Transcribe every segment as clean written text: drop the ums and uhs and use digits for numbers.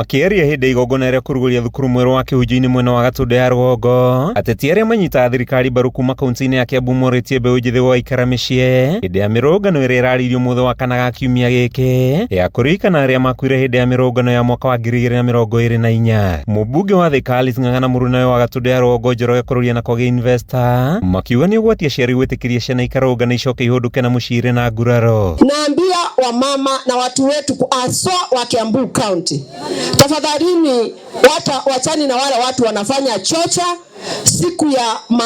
Makĩaria hĩndĩ ya igongona rĩa kũrugũria thukuru mwerũ wa Kĩhunjio-inĩ mwena wa Gatũndũ ya rũgongo, ateti arĩa manyitaga thirikari mbaru kuma kaunti-inĩ ya Kiambu morĩtie mbeũ njĩthĩ gũgaikara mĩciĩ hĩndĩ ya mĩrũrũngano ĩrĩa ĩrarĩirio mũthĩ wa kana ga kiumia gĩkĩ ya kũririkana arĩa makuire hĩndĩ ya mĩrũrũngano ya mwaka wa 2024. Mũmbunge wa Thika Alice Ng'ang'a na mũrunawe wa Gatũndũ ya rũgongo Njoroge Kũrũria na Kogĩ Investor makiuga nĩ ũgwati aciari gwĩtĩkĩria ciana ikarũrũngana icoke ihũndũke na mũciĩ irĩ na nguraro. Naambia wamama na watu wetu haswa wa Kiambu County, tafadhalini wata, wachani na wale watu wanafanya chocha siku ya, ma,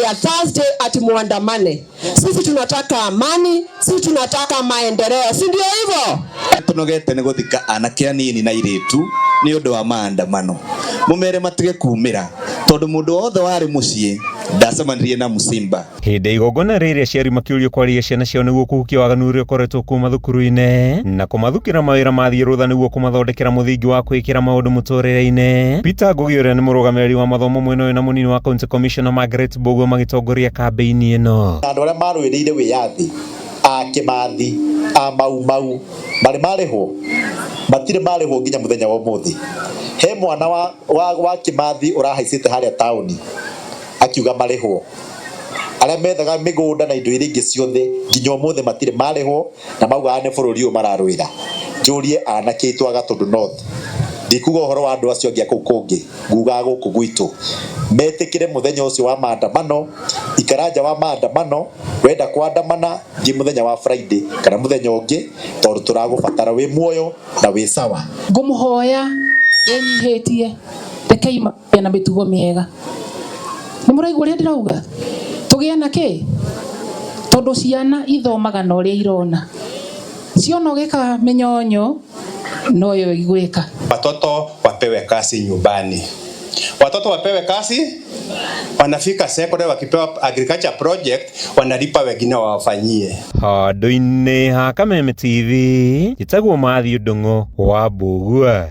ya Thursday ati muandamane. Sisi tunataka amani, sisi tunataka maendeleo, si ndio hivyo? Tunogete nĩ gũthika anake anini na airĩtu nĩ ũndũ wa maandamano. Mũmere matige kumĩra tondũ mũndũ wothe warĩ mũciĩ ndacemanirie na mũcimba. Hĩndĩ ya igongona rĩrĩ aciari makĩũrio kwarĩria ciana ciao nĩguo kũhukia waganu ũrĩa ũkoretwo kuo mathukuru-inĩ na kũmathukĩra mawĩra mathiĩ rũtha nĩguo kũmathondekera mũthingi wa kwĩkĩra maũndũ mũtũrĩre-inĩ. Peter Ngugi ũrĩa nĩ mũrũgamĩrĩri wa mathomo mwena ũyũ na mũnini wa County Commissioner Margaret Mbugua magĩtongoria kambĩini ĩno. Andũ arĩa marũĩrĩire wĩyathi a Kĩmathi, a Mau Mau marĩ marĩhwo? Matirĩ marĩhwo nginya mũthenya wa ũmũthĩ. He mwana wa, wa, wa Kĩmathi ũrahaicĩte harĩa taũni akiuga marĩhwo. Arĩa methaga mĩgũnda na indo iria ingĩ ciothe nginya ũmũthĩ matirĩ marĩhwo na maugaga nĩ bũrũri ũyũ mararũĩra. Njũrie anake aitũ a Gatũndũ North, ndikuga ũhoro wa andũ acio angĩ a kũu kũngĩ, ngugaga gũkũ gwitũ, metĩkĩre mũthenya ũcio wa maandamano, ikara nja wa maandamano, wenda kũandamana thiĩ mũthenya wa Friday kana mũthenya ũngĩ tondũ tũragũbatara wĩ muoyo na wĩ sawa. Ngũmũhoya ndĩnyihĩtie, rekei magĩe na mĩtugo mĩega. Nĩ mũraigua ũrĩa ndĩrauga? Tũgĩe na kĩ? Tondũ ciana ithomaga na ũrĩa irona. Ciona ũgĩka mĩnyonyo, noyo igwĩka. Watoto wapewe kazi nyumbani, watoto wapewe kazi, wanafika secondary wakipewa agriculture project wanalipa wengine wawafanyie. Handũ-inĩ ha Kameme TV, njĩtagwo Matthew Ndung'u wa Mbũgua.